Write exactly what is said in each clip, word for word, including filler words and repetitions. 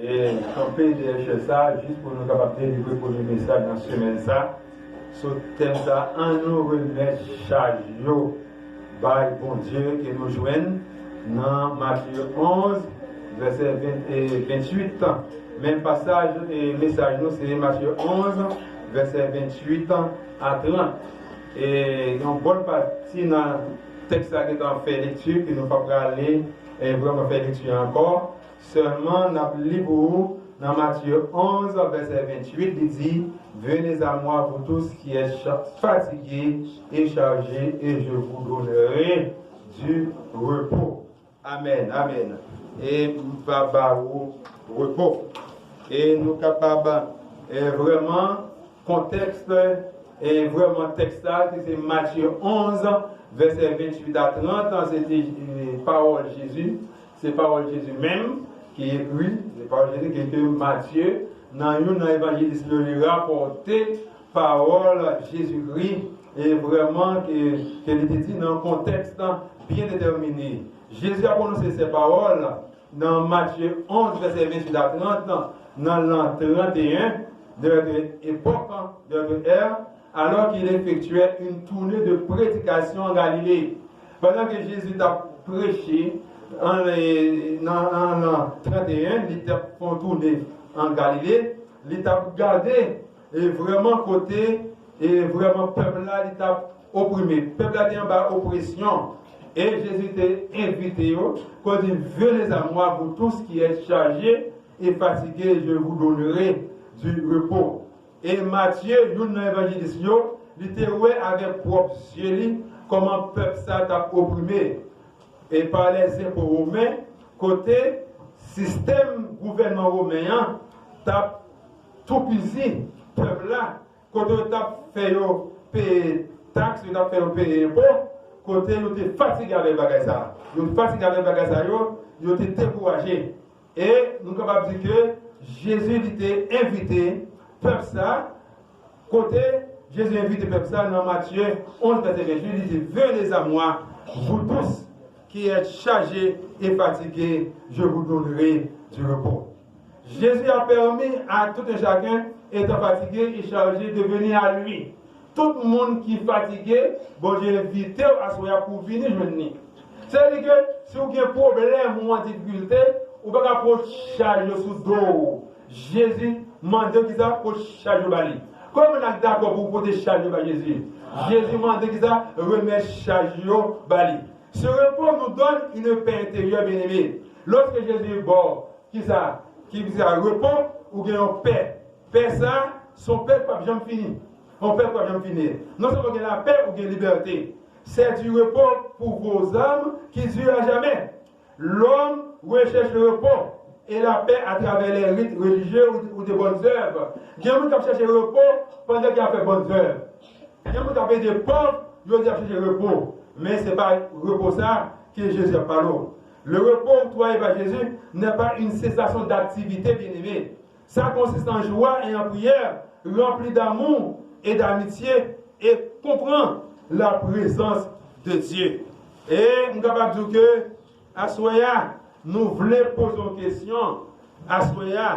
E kanpe dèyè chèz sa, jis pou nou kapab delivre premye mesaj nan semèn sa. Sou tèm sa, ann nou remèt chaj yo bay Bondye ke nou jwenn nan Matye onz, vèsè ven, e, venntuit. Men pasaj, e, mesaj nou se Matye onz, vèsè venntuit a trant. E yon bòn pati nan tèks la gentan fè lekti, ke nou pa prale, e, vrèman fè lekti ankò. Sèlman, n ap li pou ou nan Matye onz, vèsè venntuit, li di, Venez à moi, vous tous qui êtes cha-, fatigués et chargés, et je vous donnerai du repos. Amèn, amèn. E m va ba ou repo. E nou kapab, e, vrèman, kontèks, e vrèman tèks la, ki se Matye onz, vèsè venntuit a trant, se te, e, pawòl Jezi, se pawòl Jezi menm ki ekri, se pawòl Jezi ki ekri Matye, nan youn nan evanjelis yo, li rapòte pawòl Jezikri, e vrèman ke, ke li te di nan kontèks byen detèmine. Jezi a pwononse se pawòl nan Matye onz, vèsè venntuit a trant, nan lan trant e en de notre époque, de notre ère, alors qu'il effectuait une tournée de prédication en Galilée. Pandan ke Jezi t ap preche an, nan, nan lan trant e en, li t ap fè yon toune an Galile, li t ap gade, e vrèman kote, e vrèman pèp la, li t ap oprime. Pèp la te anba opresyon. E Jezi te envite yo, kon di, Venez à moi, vous tous qui êtes chargés et fatigués, je vous donnerai du repos. E Matye, youn nan evanjelis yo, li te wè avèk pwòp zye li kòman pèp sa t ap oprime e pa lèzenpo women, kote sistèm gouvènman women an t ap toupizi pèp la, kote yo t ap fè yo peye taks, yo t ap fè yo peye enpo, kote yo te fatige avèk bagay sa a. Yo te fatige avèk bagay sa yo, yo te dekouraje. E nou kapab di ke Jezi, li te envite pèp sa, kote Jezi envite pèp sa nan Matye onz, vèsè venntuit, li di, Venez à moi, vous tous qui êtes chargés et fatigués, je vous donnerai du repos. Jésus a permis à tout un chacun, étant fatigué et chargé, de venir à lui. Tout moun ki fatige, Bondye envite w aswè a pou w vini jwenn li. Sètadi ke si w gen pwoblèm ou an difikilte, ou pa ka pote chaj yo sou do w. Jezi mande w kisa? Pote chaj yo ba li. Konbyen moun k dakò pou w pote chaj yo ba Jezi? Jezi mande kisa? Remèt chaj yo ba li. Ce repos nous donne une paix intérieure, bien-aimés. Lorsque Jésus bord, kisa? Ki kisa? Repo, ou gen yon pè. Pè sa, se yon pè k p ap janm fini. Yon pè k p ap janm fini. Non sèlman gen lapè, ou gen libète. C'est du repos pour vos âmes qui dure à jamais. L'homme recherche le repos et la paix à travers les rites religieux ou, ou de bonnes œuvres. Gen moun k ap chèche repo pandan ke y ap fè bonnes œuvres. Gen moun k ap ede pòv, yo di y ap chèche repo. Men se pa repo sa ke Jezi ap pale w. Le repos octroyé par Jésus n'est pas une cessation d'activité, bien-aimés. Ça consiste en joie et en prière, rempli d'amour et d'amitié, et comprend la présence de Dieu. E m kapab di w ke aswè a, nou vle poze yon kesyon. Aswè a,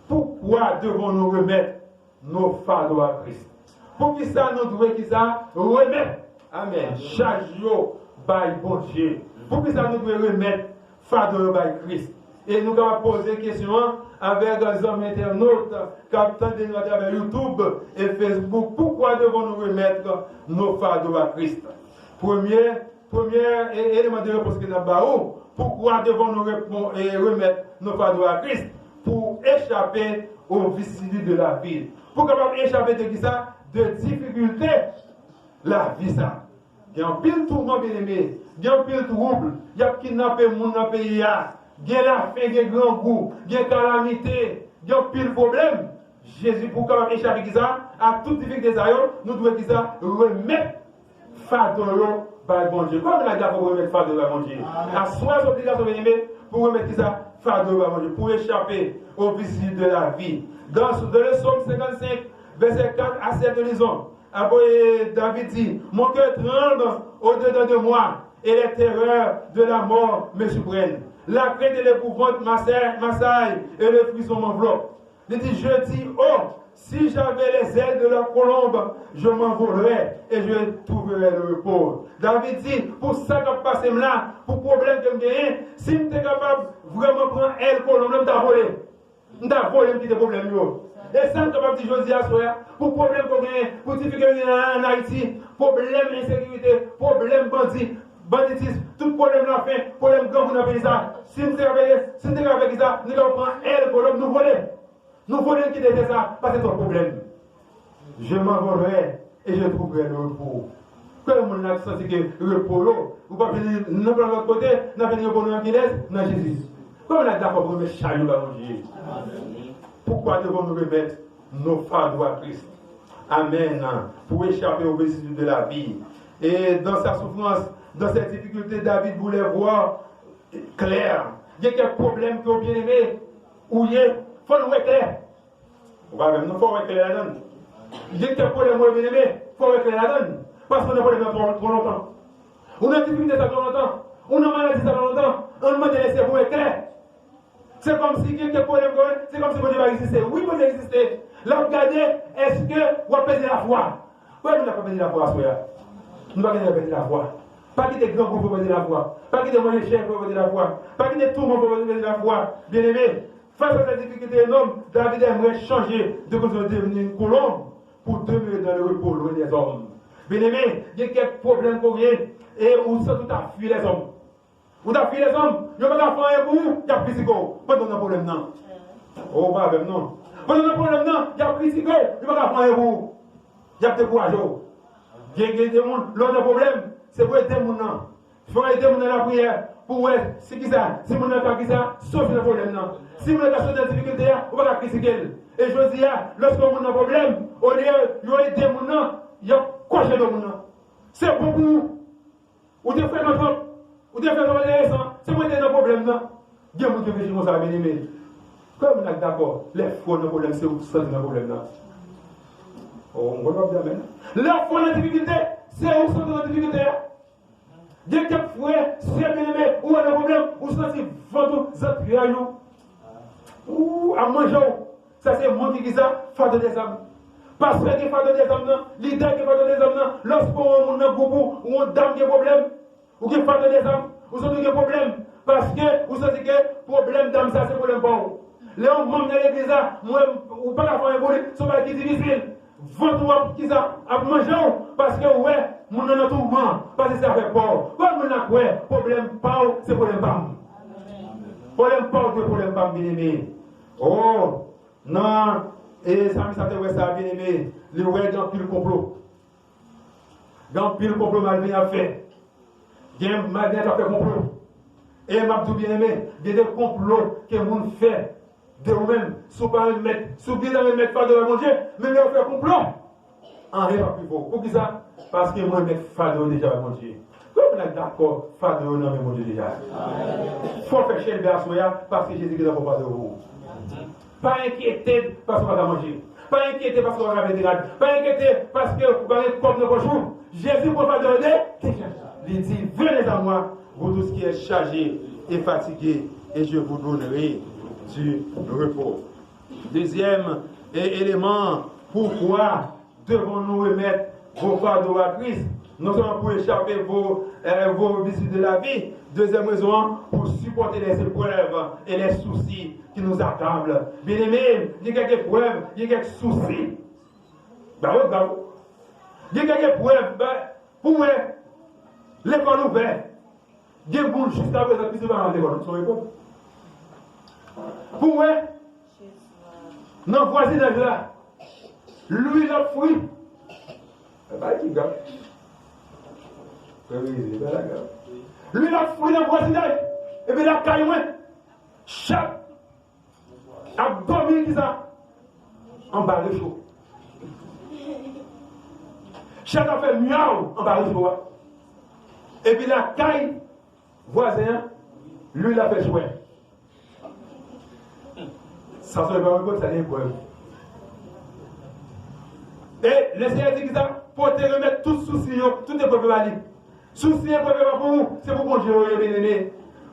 pourquoi devons-nous remettre nos fardeaux à Christ? Poukisa nou dwe kisa? Remèt, amèn, chaj yo bay Bondye. Poukisa nou dwe remèt fado yo bay Kris? E nou kapab poze kesyon an avèk zanmi entènot k ap tande nou atravè YouTube e Facebook. Pourquoi devons-nous remettre nos fardeaux à Christ? Premye, premye e, eleman de repons ke n ap ba ou, pourquoi devons-nous répon-, e, remettre nos fardeaux à Christ? Pou echape aux vicissitudes de la vie. Pou kapab echape de kisa? De difikilte lavi sa. Gen anpil tourman, byeneme. Gen anpil twoub. Y ap kidnape moun nan peyi a. Gen lafen, gen grangou, gen kalamite, gen anpil pwoblèm. Jezi, pou kapab echape kisa? A tout difikilte sa yo, nou dwe kisa? Remèt fado yo bay Bondye. Konbyen moun k dakò pou remèt fado yo bay Bondye? Aswè se obligasyon, byeneme, pou remèt kisa? Fado yo bay Bondye. Pou echape aux vicissitudes de la vie. Dans, dans le psaume cinquante-cinq, versets quatre à sept, nous lisons, Apre, David di, Mon cœur tremble au-dedans de moi, et les terreurs de la mort me surprennent. La crainte et l'épouvante m'assaillent, m'assaillent, et le frisson m'enveloppe. Li di, je dis, oh, si j'avais les ailes de la colombe, je m'envolerais et je trouverais le repos. David di, pou sa k ap pase m la, pou pwoblèm ke m genyen, si m te kapab vrèman pran èl kolonb la, m ta vole. M ta vole, m kite pwoblèm yo. E sa m kapab di jodi a, aswè a, pou pwoblèm ke w genyen, pou difikilte w genyen an Ayiti, pwoblèm ensekirite, pwoblèm bandi, banditis, tout pwoblèm lafen, pwoblèm grangou nan peyi sa, si n te ka fè, si n te ka fè ki sa, nou ta pran èl kolonb, nou vole. Nou vole, n kite tè sa, paske twòp pwoblèm. Je m'envolerai et je trouverai le repos. Kè moun la ki santi ke repo yo, ou pa vini nan pran lòt kote, n ap vin repo nou nan kilès? Nan Jezi. Kè moun la dakò pou remèt chay yo ba Bondye. Pourquoi devons-nous remettre nos fardeaux à Christ? Amen. Pour échapper aux vicissitudes de la vie. Et dans sa souffrance, dans ses difficultés, David voulait voir clair. Gen kèk pwoblèm ke w byeneme ou ye, fò n wè klè. Ou pa menm non, fò w wè klè ladan l. Gen kèk pwoblèm ou ye byeneme, fò w wè klè ladan l. Paske w nan pwoblèm nan twò, twò lontan. Ou nan difikilte sa twò lontan. Ou nan maladi sa twò lontan. Ann mande Lesenyè pou wè klè. Se kòmsi gen kèk pwoblèm ke w wè, se kòmsi Bondye pa egziste. Wi, Bondye egziste. L ap gade, èske w ap pèdi lafwa? Wè, nou pa pèdi lafwa aswè a. Nou pa gen dwa pèdi lafwa. Pa kite grangou fè w pèdi lafwa. Pa kite manje chè fè w pèdi lafwa. Pa kite touman fè w pèdi lafwa. Byeneme, face à ces difficultés énormes, David aimerait changer de condition et devenir une colombe pour demeurer dans le repos, loin des hommes. Byeneme, gen kèk pwoblèm ke w gen, e ou santi w ta fui lèzòm. Ou ta fui lèzòm, yo pa ka fè anyen pou ou, y ap kritike w pandan w nan pwoblèm nan. O, ou pa avè m non. Pandan w nan pwoblèm nan, y ap kritike w, yo pa ka fè anyen pou ou. Y ap dekouraje w. Gen, gen de moun, lè w nan pwoblèm, se pou ede moun nan. Fò w ede moun nan lapriyè, pou w wè si kisa, si moun nan ka kisa, soti nan pwoblèm nan. Si moun nan ka soti nan difikilte a, ou pa ka kritike l. E jodi a, lòske yon moun nan pwoblèm, olye yo ede moun nan, y ap kòche do moun nan. Se bon pou ou. Ou te frekan twòp. Ou te fè twòp enteresan. Se mwen te nan pwoblèm nan. Gen moun ki reflechi konsa, byeneme. Kòman moun nan k dakò? Lè frè w nan pwoblèm, se ou k santi nan pwoblèm nan. O, m konn w ap di amèn. Lè frè w nan difikilte, se ou k santi nan difikilte a. Gen kèk frè, sè byeneme, ou wè nan pwoblèm, ou santi vant ou, zantray ou, ou ap manje w. Sa se moun ki, ki sa? Fado dèzam. Pastè gen fado dèzam nan, lidè gen fado dèzam nan. Lòske w wè yon moun nan gwoup ou, ou yon dam gen pwoblèm, ou gen fado dèzam, ou santi w gen pwoblèm, paske ou santi ke pwoblèm dam sa se pwoblèm pa w. Lè yon manm nan legliz la, mwen, ou pa ka fè anyen pou li, se yon bagay ki difisil. Vant ou ap, ki sa? Ap manje w, paske w wè moun nan nan touman, paske se afè pa w. Wè moun nan kwè, pwoblèm pa w, se pwoblèm pa m. Pwoblèm pa w, dwe pwoblèm pa m, byeneme. O, nan, e, Samis la te wè sa, byeneme, li wè gen anpil konplo. Gen anpil konplo malveyan ap fè. Gen malveyan k ap fè konplo. E m ap di w, byeneme, gen de konplo ke moun fè de ou menm, si w pa remèt, si w gentan remèt fado bay Bondye, menm lè yo fè konplo, anyen p ap rive w. Poukisa? Paske mwen remèt fado yo deja bay Bondye. Konbyen moun k dakò fado yo nan men Bondye deja? Fò w fè chelbè aswè a, paske Jezi gentan pran fado yo pou ou. Pa enkyete paske w pa ka manje. Pa enkyete paske w pa ka mete rad. Pa enkyete paske w pa gen kòb nan pòch ou. Jezi pran fado yo deja. Li di, venez à moi, vous tous qui êtes chargés et fatigués, et je vous donnerai du repos. Deuxième é- élément, pourquoi devons-nous remettre vos fardeaux à Christ, non seulement pour échapper vos, euh, vos vicissitudes de la vie, deuxième raison, pour supporter les épreuves et les soucis qui nous accablent. Byeneme, gen kèk eprèv, gen kèk sousi. Bravo, bravo. Gen kèk eprèv, ba, pou wè, lekòl ouvè. Gen moun jiska prezan ki se pa al lekòl, se yon epòk. Pou wè, nan vwazinaj la, lwil ap fri. E bagay ki grav. Frè Berize, e bagay grav. Lwil ap fri nan vwazinaj. Epi lakay mwen, chat ap dòmi kisa? Anba recho. Chat ap fè myaw anba recho a. Epi lakay vwazen an, lwil la fè chwè. Sa se pa yon epòk, sa se eprèv. E Lesenyè di kisa? Pote, remèt tout sousi yo, tout eprèv yo ba li. Sousi, eprèv yo pa pou ou, se pou Bondye yo ye, byeneme.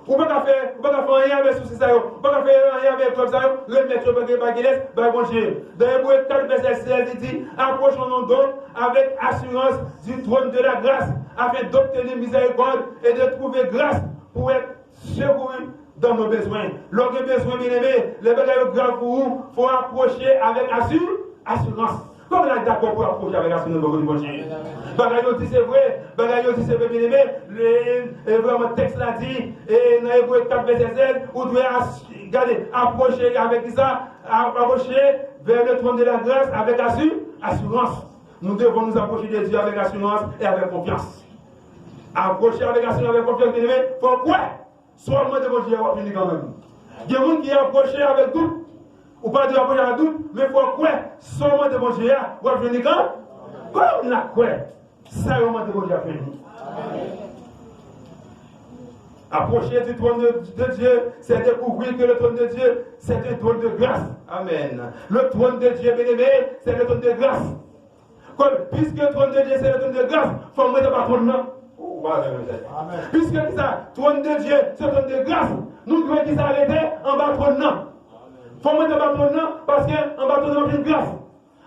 Ou pa ka fè, ou pa ka fè anyen avèk sousi sa yo. Ou pa ka fè anyen avèk eprèv sa yo. Remèt yo bay, bay kilès? Bay Bondye. Dans Ebre kat vèsè sèz, li di, approchons-nous donc avec assurance du trône de la grâce, afin d'obtenir miséricorde et de trouver grâce pour être secourus dans nos besoins. Lè w gen bezwen, byeneme, lè bagay yo grav pou ou, fò w apwoche avèk asi-, asirans. Kòman n ap dakò pou apwoche avèk asirans nan bò kote Bondye? Bagay yo di se vre, bagay yo di se vre, byeneme. Le, e vrèman, tèks la di, e nan Ebre kat vèsè sèz, ou dwe as-, gade, apwoche avèk kisa? A-, apwoche vers le trône de la grâce avec assu-, assurance. Nous devons nous approcher de Dieu avec assurance et avec confiance. Apwoche avèk asirans, avèk konfyans, byeneme, fò w kwè. Sa w ap mande Bondye a, w ap jwenn li kanmenm. Gen moun ki apwoche avèk dout. Ou pa dwe apwoche avèk dout, men fò w kwè. Sa w mande Bondye a, w ap jwenn li kan-, kòman n ap kwè? Sa yo mande Bondye ap jwenn li. Approcher du trône de, de Dieu, c'est découvrir que le trône de Dieu, c'est un trône de grâce. Amen. Le trône de Dieu, bien-aimé, c'est le trône de grâce. Kòm, puisque le trône de Dieu, c'est le trône de grâce, fò mwen anba twòn nan. Ou pa wè mesaj. Amen. Puisque kisa, trône de Dieu, c'est trône de grâce, nou dwe kisa, rete anba twòn nan. Fò mwen anba twòn nan, paske anba twòn nan, m ap jwenn gras.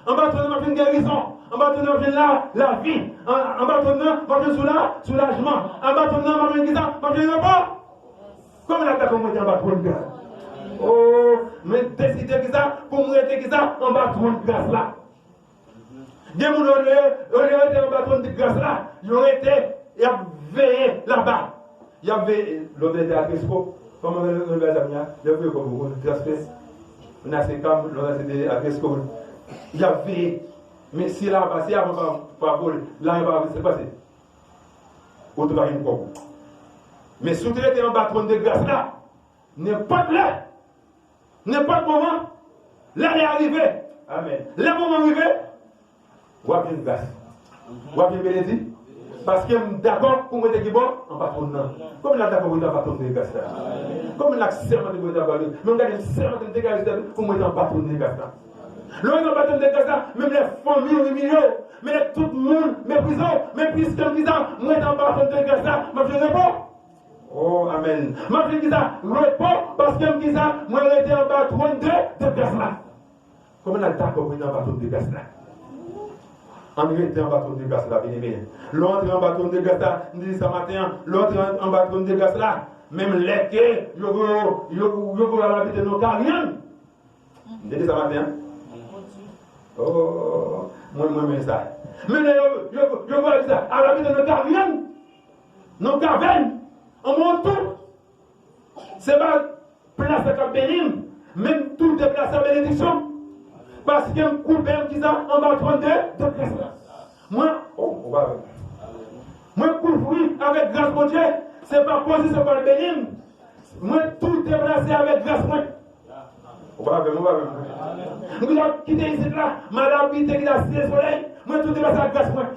Anba twòn nan, m ap jwenn gerizon. Anba twòn nan, m ap jwenn la, lavi. An-, anba twòn nan, m ap jwenn soula-, soulajman. Anba twòn nan, m ap jwenn kisa, m ap jwenn repo. Kòman n ap dakò mwen rete anba twòn gras? Oh, mwen deside kisa, pou mwen rete kisa, anba twòn gras la. Gen moun, olye, olye yo rete anba twòn de gras la, yo rete, y ap veye laba. Y ap veye, lòt rete a Tresko. Kòman yo rele zam nan? Y ap veye kòb ou, transfè. Moun nan se kam, lòt nan se de a Tresko. Y ap veye. Men si laba, si avan pa, pa vole, la yo pa vole, se pase. Ou te pa jwenn kòb ou. Men si w te rete anba twòn de gras la, nenpòt lè, nenpòt moman, lè a rive. Amen. Lè moman rive, w ap jwenn gras. W ap jwenn benediksyon. Paske m dakò pou mwen te ki bò anba twòn nan. Kòman n ap dakò pou mwen te anba twòn de gras la? Kòman n ap sèmante pou mwen te anba twòn? Men m gade m sèmante m degaje tèt pou mwen te anba twòn de gras la. Lè w anba twòn de gras la, menm lè fanmi w imilye w, menm lè tout moun meprize w, men piske m kisa, mwen te anba twòn de gras la, m ap jwenn repo. Oh, amen. M ap jwenn kisa? Repo, paske m kisa? Mwen rete anba twòn de, de gras la. Kòman n ap dakò pou n rete anba twòn de gras la? Ann rete anba twòn de gras la, byeneme. Lè w antre anba twòn de gras la, m di sa maten an, lè w antre an-, anba twòn de gras la, menm lè ke yo, yo, yo, yo voye w al abite nan karyann, m te di sa maten an. Oh, mwen, mwen renmen sa. Men lè yo, yo, yo voye sa, al abite nan karyann, nan kavèn, anba yon tou. Se pa plas la k ap beni m, men m tou deplase an benediksyon. Paske m koube m kisa anba twòn de, de gras la. Mwen, oh, ou pa vle. Mwen kouvri avèk gras Bondye, se pa pozisyon k pral beni m. Mwen tou deplase avèk gras mwen. Ou pa avè m, ou pa avè m. M gen dwa kite isit la, m al abite kisa Site Solèy, mwen tou deplase ak gras mwen.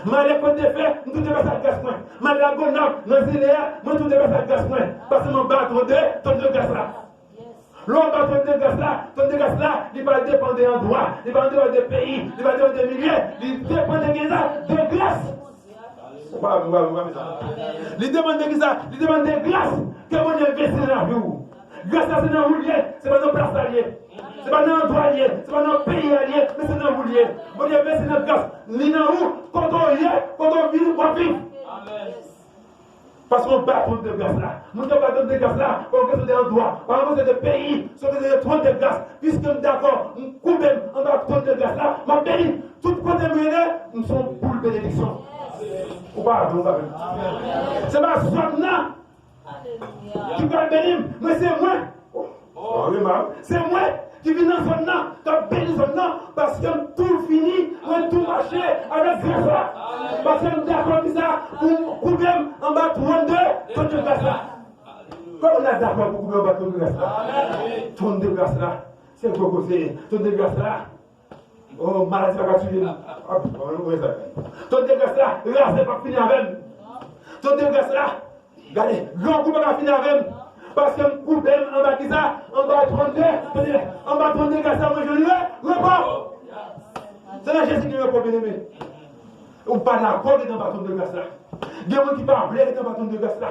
M ale Kòt de Fè, m tou deplase ak gras mwen. M al Lagonav, nan zile a, mwen tou deplase ak gras mwen. Paske m anba twòn de, twòn de gras la. Lè w anba twòn de gras la, twòn de gras la, li pa depann de andwa, li pa depann de peyi, li pa depann de milye, li depann de kisa, de gras. Ou pa, ou pa, ou pa met sa. Li depann de kisa? Li depann de gras ke Bondye envesti nan lavi w. Gras la se nan ou l ye, se pa nan plas la l ye. Se pa nan andwa l ye, se pa nan peyi a l ye, men se nan ou l ye. Bondye envesti nan gras, li nan ou, kote w ye, kote w vini, w ap viv. Paske w anba twòn de gras la. Moun ki anba twòn de gras la, pa yon kesyon de andwa, pa yon kesyon de peyi, se yon kesyon de twòn de gras. Piske m dakò, m koube m anba twòn de gras la, m ap beni. Tout kote m rele, m se yon boul benediksyon. Ou pa vle, ou pa vle. Se pa zòn nan ki pral beni m, men se mwen. Oh, remak. Se mwen ki vin nan zòn nan, k ap beni zòn nan, paske m tou fini, mwen tou mache avèk gras la. Paske m dakò kisa, pou m koube m anba twòn de, twòn de gras la. Kòman n ap dakò pou koube anba twòn de gras la? Twòn de gras la, se gwo koze, twòn de gras la. Oh, maladi pa ka tiye m. Ah, oh, nou wè sa. Twòn de gras la, razè p ap fini avè m. Twòn de gras la, gade, grangou pa ka fini avè m. Paske m koube m anba kisa? Anba twòn de, anba twòn de gras la, mwen jwenn re-, repo. Se nan Jezi gen repo, byeneme. Ou pa dakò rete anba twòn de gras la. Gen moun ki pa vle rete anba twòn de gras la.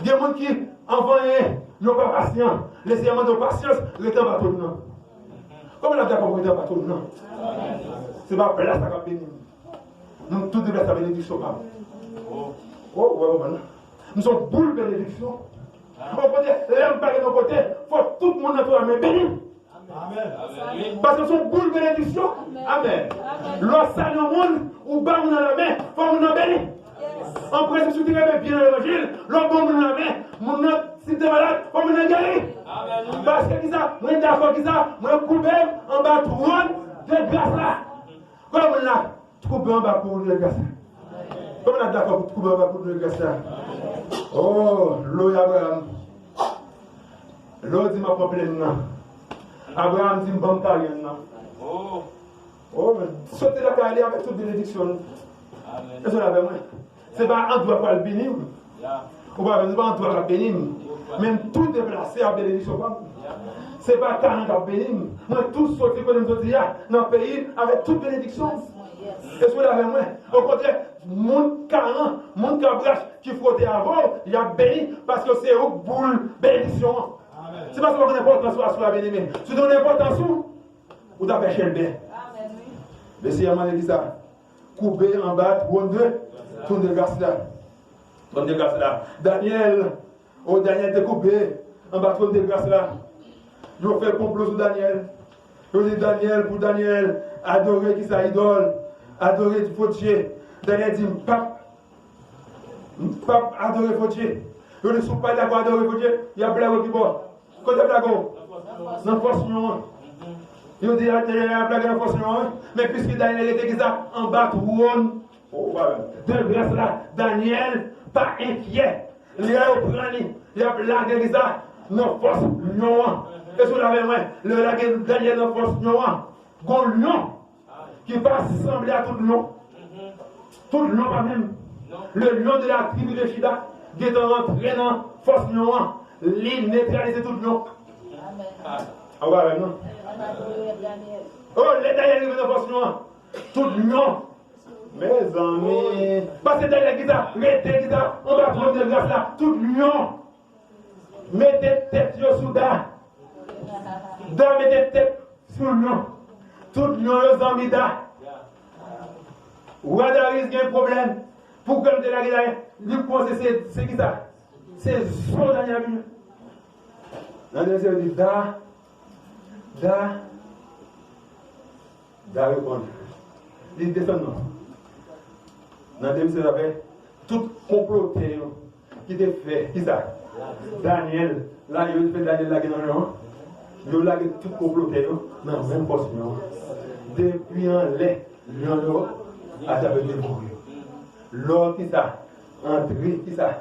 Gen moun ki anvan ye, yo pa pasyan. Lesenyè mande yo pasyans, rete anba twòn nan. Kòman n ap dakò pou rete anba twòn nan? Se pa plas la k ap beni m. Nou tout de plas la benediksyon pa m. Oh, ou wè, ou konprann? M se yon boul benediksyon. Okontrè, lè m pale nan kote, fò tout moun nan twòn la beni m. Paske se yon boul benediksyon. Amèn. Lè w salye yon moun, ou ba moun nan lanmen, fò moun nan beni. An prensip, si w te renmen byen nan levanjil, lè w ba yon moun lanmen, moun nan, si l te malad, fò moun nan geri. Paske kisa? Mwen dakò kisa? Mwen koube m anba twòn de gras la. Kòman moun la? Koube anba twòn de gras la. Kòman n ap dakò pou koube anba twòn de gras la? Oh, lò Abraham. Lò di m ap pran plenn nan. Abraham di m ban m karyan nan. Oh, men, soti lakay li avèk tout benediksyon. Èske w avè mwen? Se pa andwa k pral beni m. Ou pa wè, se pa andwa k ap beni m. Men m tou deplase ak benediksyon pa m. Se pa karan k ap beni m. Mwen tou soti kote m soti a, nan peyi, avèk tout benediksyon. Èske w avè mwen? Okontrè, moun karan, moun kabrach ki fwote avè w, y ap beni, paske se ou k boul benediksyon an. Se pa sèlman yon enpòtans ou asou a, byeneme. Si w te yon enpòtans ou, ou ta fè chèlbè. Mesye a mande ki sa? Koube anba twòn de, twòn de gras la. Twòn de gras la. Danyèl, o, Danyèl te koube anba twòn de gras la. Yo fè konplo sou Danyèl. Yo di Danyèl, pou Danyèl adore ki sa, idòl, adore fo dye. Danyèl di, m p ap, m p ap adore fo dye. Yo di, si w pa dakò adore fo dye, y ap blage w ki bò? Kote blage w? Nan fòs lyon an. Yo di, y ap blage nan fòs lyon an. Men piske Danyèl rete ki sa? Anba twòn de gras la, Danyèl pa enkyè. Lè yo pran li, y ap lage li sa? Nan fòs lyon an. Èske w avè mwen? Lè yo lage Danyèl nan fòs lyon an, gon lyon ki pa sanble a tout lyon. Tout lyon pa menm. Le lion de la tribu de Juda gentan rantre nan fòs lyon an. Li netralize tout lyon. Ou pa wè non? Oh, lè Danyèl rive nan fòs lyon an, tout lyon Mezanmi. Paske Danyèl ki sa? Rete ki sa? Anba twòn de gras la. Tout lyon mete tèt yo sou Da. Da mete tèt sou lyon. Tout lyon yo zanmi Da. Wa Daryus gen pwoblèm. Pou kè l te lage Danyèl, li panse se, se ki sa? Se zo Danyèl vini. Danyèl se di Da, Da. Da reponn. Li desann non. Nan de misye zafè, tout konplotè yo ki te fè, ki sa? Danyèl, la yo fè Danyèl lage nan lyon an. Yo lage tout konplotè yo nan menm fòs lyon an. Depi anlè, lyon yo atrape devore yo. Lò ki sa? Antre, ki sa?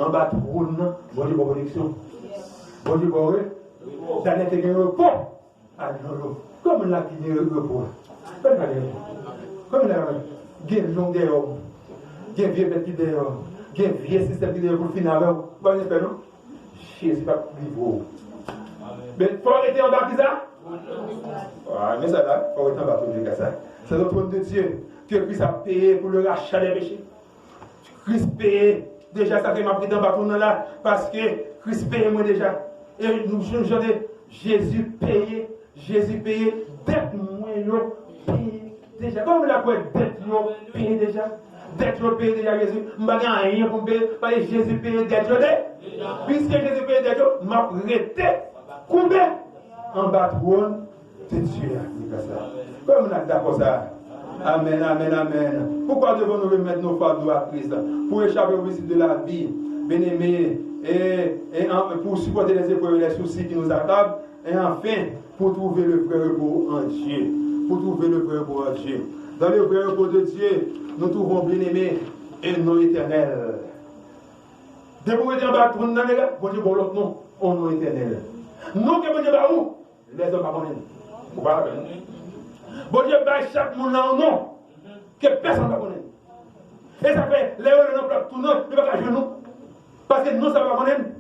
Anba twòn nan, Bondye ba w benediksyon. Bondye ba w re-, Danyèl te gen repo. Alolo. Kòman la ki gen repo a? Kòman la gen repo? Kòman la gen repo? Gen lyon dèyè w. Gen vye bèt ki dèyè w. Gen vye sistèm ki dèyè w pou l fini avè w. Ou pa gen pè non? Jezi p ap livre w. Men fò w rete anba ki sa? Ah, men sa la, fò w rete anba twòn de gras la. Se le trône de Dieu que Christ a payé pour le rachat des péchés. Kris peye deja, sa fè m ap rete anba twòn nan la, paske Kris peye mwen deja. E nou, nou chante, Jezi peye, Jezi peye, dèt mwen yo peye deja. Kòman moun la kwè dèt yo peye deja? Dèt yo peye deja, Jezi. M pa gen anyen pou m peye, paske Jezi peye dèt yo de. Piske Jezi peye dèt yo, m ap rete koube anba twòn de Dye a, li fè sa. Kòman moun ap dakò sa? Amèn, amèn, amèn. Pourquoi devons-nous remettre nos fardeaux à Christ? Pour échapper aux vicissitudes de la vie, bien-aimés, et, et en- pour supporter les épreuves et les soucis qui nous accablent, et enfin, pour trouver le vrai repos en Dieu. Pour trouver le vrai repos en Dieu. Dans le vrai repos de Dieu, nous trouvons, bien-aimés, un nom éternel. Depi w rete anba twòn nan, nèg la, Bondye ba w lòt non, yon non etènèl. Non ke Bondye ba ou, lèzòm pa konnen l. Ou pa konnen. Bondye bay chak moun nan yon non ke pèsonn pa konnen. E sa fè, lè yo rele nan plat tou non, yo pa ka jwenn nou. Paske non sa pa konnen.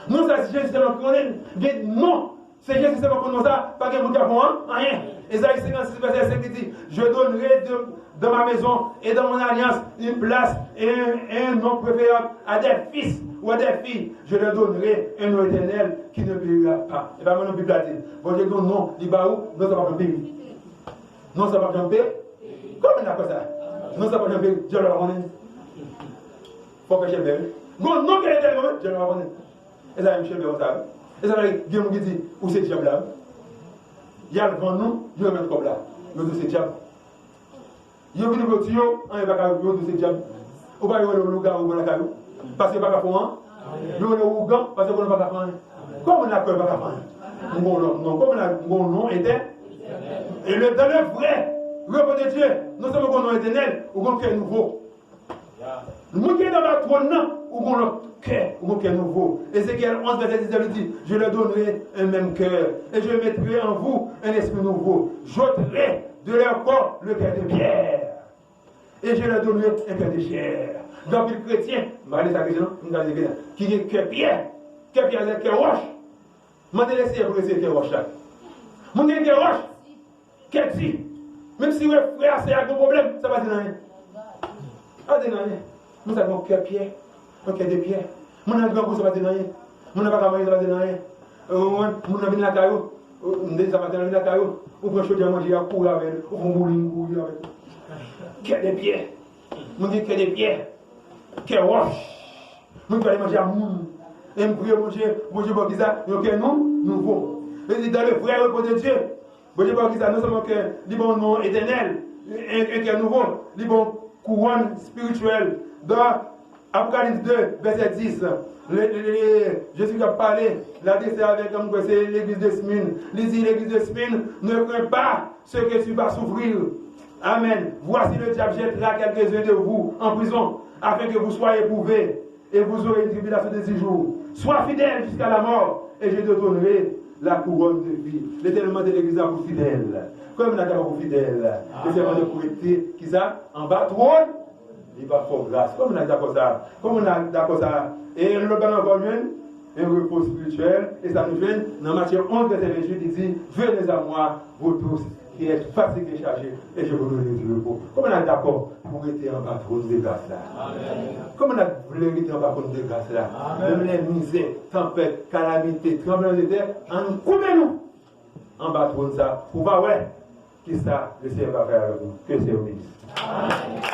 Non sa, se Jezi sèlman ki konnen. Gen non, se Jezi sèlman ki konn non sa, pa gen moun ki ap fè anyen. Ezayi senkannsis, vèsè senk, li di, Je donnerai de, dans ma maison et dans mon alliance une place et un, et un nom préférable à des fils Ou a des filles, je leur donnerai un nom éternel qui ne périra pas. E pa mwen non, Bib la di. Bondye gen yon non, li ba ou, non sa p ap janm peri. Non sa p ap janm peri. Kòman n a fè sa? Non sa p ap janm peri, dyab la pa konnen. Fò fè chèlbè, wi. Gon non ki etènèl, dyab la pa konnen. E sa menm chèlbè konsa, wi. E sa vle di, gen moun ki di, ou se dyab la, wi. Y al vann ou, yo remèt kòb la. Yo di w se dyab. Yo vini pou yo tiye w, anyen pa ka, yo di w se dyab. Ou pa yo rele w lougawou bò lakay ou? Paske yo pa ka fè w anyen. Yo rele w ougan, paske yo konnen w pa ka fè anyen. Kòman n a kwè w pa ka fè anyen? M gon lòt non. Kòman n a gon non etè? E le, dans le vrai repos de Dieu, non sèlman gon non etènèl, ou gon kè nouvo. Moun ki anba twòn nan, ou gon lòt kè, ou gon kè nouvo. Ezekyèl onz, vèsè diznèf, li di, je leur donnerai un même cœur, et je mettrai en vous un esprit nouveau. J'ôterai de leur corps le cœur de pierre, et je leur donnerai un cœur de chair. Gen anpil kretyen, m pa rele sa kretyen non, m ka rele kretyen, ki gen kè pyè. Kè pyè se kè wòch. Mande Lesenyè pou retire kè wòch la. Moun gen kè wòch, kè di. Menm si wè frè a, sè a gen pwoblèm, sa pa di n anyen. Sa pa di n anyen. Moun sa gen yon kè pyè, yon kè de pyè. Moun nan grangou, sa pa di n anyen. Moun nan pa ka manje, sa pa di n anyen. Euh, moun nan vin lakay ou, euh, m te di sa maten, nan vin lakay ou, ou pran chodyè manje a, kouri avè l, ou fè yon boulin, kouri avè l. Kè de pyè. Moun gen kè de pyè. Kè wòch. Moun ki pale manje a moun. E m priye Bondye, Bondye ba w kisa? Yon kè nou, nouvo. E li dans le vrai repos de Dieu. Bondye ba w kisa? Non sèlman kè, li ba w non etènèl, un, un cœur nouveau, li ba w kouwòn espirityèl. Dans Apocalypse deux, verset dix, le, le, le, Jezi k ap pale, l adrese avèk, m kwè se legliz de Smyrne. Li di, legliz de Smyrne, ne crains pas ce que tu vas souffrir. Amen. Voici, le diable jettera quelques-uns de vous en prison, afin que vous soyez éprouvés, et vous aurez une tribulation de dix jours. Sois fidèle jusqu'à la mort, et je te donnerai la couronne de vie. Letènèl mande legliz la pou fidèl. Konbyen moun dakò pou fidèl? Letènèl mande pou rete, kisa? Anba twòn. Li va fè w gras. Konbyen moun dakò sa? Konbyen moun dakò sa? E lòt bagay ankò, nou jwenn un repos spirituel, e sa nou jwenn nan Matthieu onze, verset vingt-huit, li di, venez à moi, vous tous qui êtes fatigués, chargés, et je vous donnerai du repos. Konbyen moun dakò pou rete anba twòn de gras la? Konbyen moun vle rete anba twòn de gras la? Menm lè mizè, tanpèt, kalamite, tranbleman de tè, ann koube nou anba twòn sa pou w pa wè kisa Lesenyè va fè avèk nou. Ke Senyè bénisse.